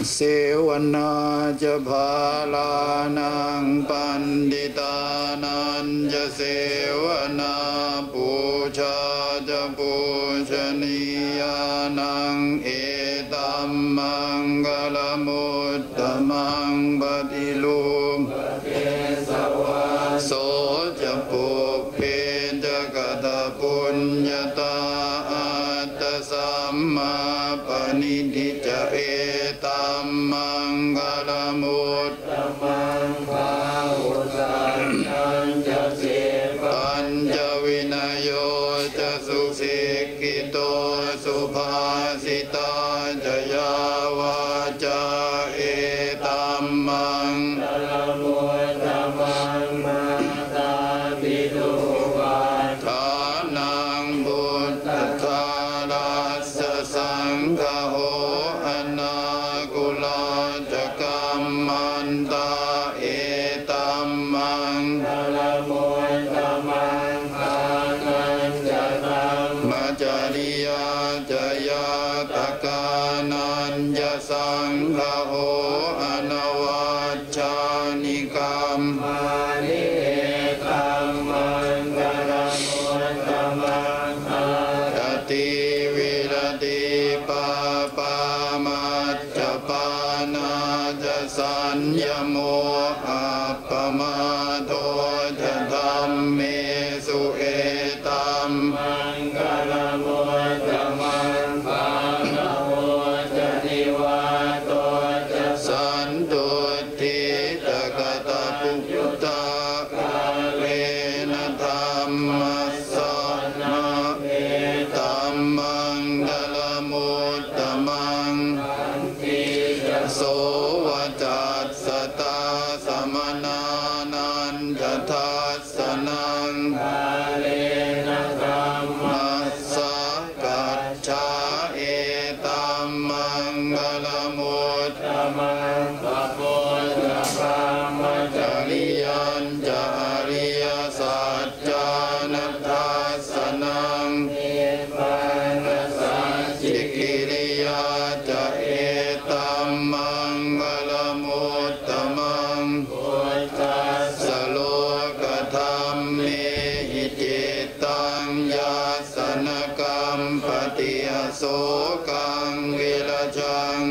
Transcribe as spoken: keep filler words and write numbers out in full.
Sevanā ca bālānaṃ paṇḍitānañca sevanā, pūjā ca pūjanīyānaṃ, etam maṅgalam uttamaṃ. Paṭirū so ca pubbe ca katapuññatā, attasammāpaṇidhi ca, etam maṅgalam uttamaṃ. Bāhusaccañca sippañca vinayo ca, susikkhito subhāsitā ca yā vācā, etam maṅgalam uttamaṃ. Mātāpituupaṭṭhānaṃ puttadārassa saṅgaho, anākulā ca kammantā, etam maṅgalam uttamaṃ. Dānañca dhammacariyā ca ñātakānañca saṅgaho, anavajjāni kammāni, etam maṅgalam uttamaṃ. Āratī viratī pāpā majjapānā ca saññamo, appamādo ca dhammesu, etam maṅgalam uttamaṃ. Gāravo ca nivāto ca santuṭṭhī ca kataññutā, kālena dhammassavanaṃ, etam maṅgalam uttamaṃ. Sovacassatā samaṇānañca dassanaṃ, kālena dhammasākacchā, etam maṅgalam uttamaṃ. Tapo ca brahmacariyañca ariyasaccāna dassanaṃ, nibbānasacchikiriyā ca, etam maṅgalam uttamaṃ. Phuṭṭhassa lokadhammehi cittaṃ yassa na kampati, asokaṃ virajaṃ